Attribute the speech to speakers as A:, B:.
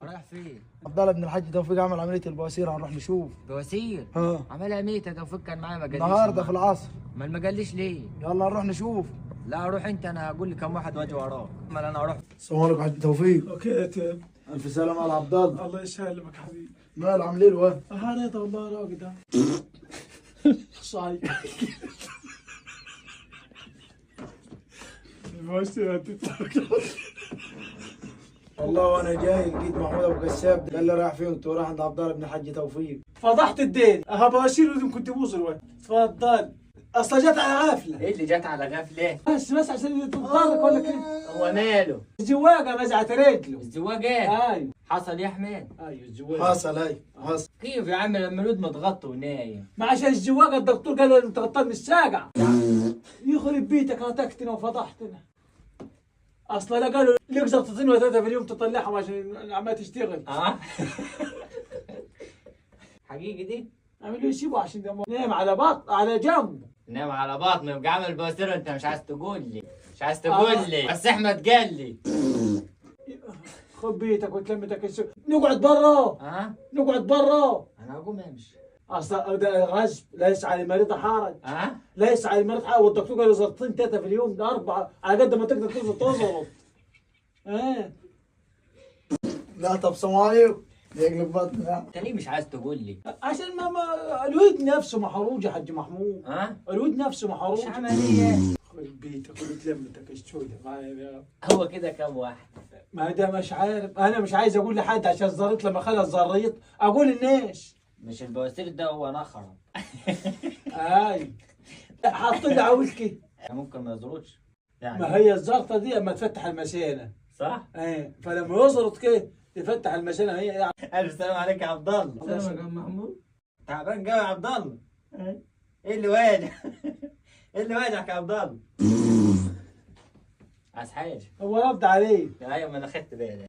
A: رايح فين؟
B: عبد الله بن الحاج توفيق عمل عملية البواسير، هنروح نشوف.
A: بواسير؟
B: ها.
A: عملها ميت يا توفيق؟ كان معايا ما قاليش
B: النهارده في العصر.
A: ما قاليش ليه؟
B: يلا نروح نشوف.
A: لا روح انت، انا هقول لكم واحد واجي وراك. امال انا اروح.
B: السلام عليكم حاج توفيق.
C: okay يا تيم.
B: الف سلامة على عبد الله.
C: الله يسلمك حبيبي.
B: مال عامل ايه الواد؟
C: رضا والله راقد. صايع.
B: والله وانا جاي لقيت محمود ابو كساب، قال لي رايح فين؟ قلت له رايح عند عبد الله بن الحاج توفيق.
C: فضحت الدين، اها بواسير لازم كنت بوصل وين؟ اتفضل. اصلا جت على غفلة.
A: ايه اللي جت على غفلة؟
C: بس عشان تتضرك ولا كده.
A: هو ماله؟
C: الزواجه مزعت رجله.
A: الزواجه ايه؟
C: ايوه.
A: حصل يا احمد؟
C: ايوه الزواجه.
B: حصل. ايوه حصل.
A: كيف يا عم لما الولد متغطى ونايم؟
C: ما عشان الزواجه الدكتور قال له متغطى من الساقع. يخرب بيتك هتكتنا وفضحتنا. اصلا لا قالوا لك زرطتين ولا ثلاثة في اليوم تطلعهم عشان عمال تشتغل.
A: حقيقي دي؟
C: عملوا يسيبوا عشان ده نايم على بطن على جنب.
A: نايم على بطنه يبقى عامل بواسير. انت مش عايز تقول لي، مش عايز تقول لي. بس احمد قال لي.
C: خد بيتك وتلمتك السوق. نقعد برا. نقعد برا.
A: انا هقوم امشي.
C: اصلا ده غصب، ليس على المريض حرج. ليس على المريض حرج، والدكتور قال زرطتين ثلاثة في اليوم، ده اربعة على قد ما تقدر تزرط.
B: لا طب سلام عليكم. يقلب بطني.
A: انت ليه مش عايز تقول لي؟
C: عشان ما الولد نفسه محروج يا حاج محمود. الولد نفسه محروج.
A: مش عملية.
C: خد بيتك وتلمتك السودة معايا.
A: هو كده كام واحد؟
C: ما ده مش عارف، انا مش عايز اقول لحد عشان الزريط لما خلى الزريط اقول للناس.
A: مش البواسير ده هو نخرة.
C: ايوه حاطين لي عويل
A: ممكن ما يزرطش يعني.
C: ما هي الزرطه دي اما تفتح المثانه.
A: صح؟
C: ايه، فلما يزرط كده تفتح المثانه هي.
A: الف سلام عليك يا عبد الله.
C: سلام يا عم محمود.
A: تعبان قوي يا عبد الله. ايه اللي واجع؟ ايه اللي واجعك يا عبد الله؟ عايز حاجة؟
C: هو رد عليك.
A: ايوه ما انا خدت بالي.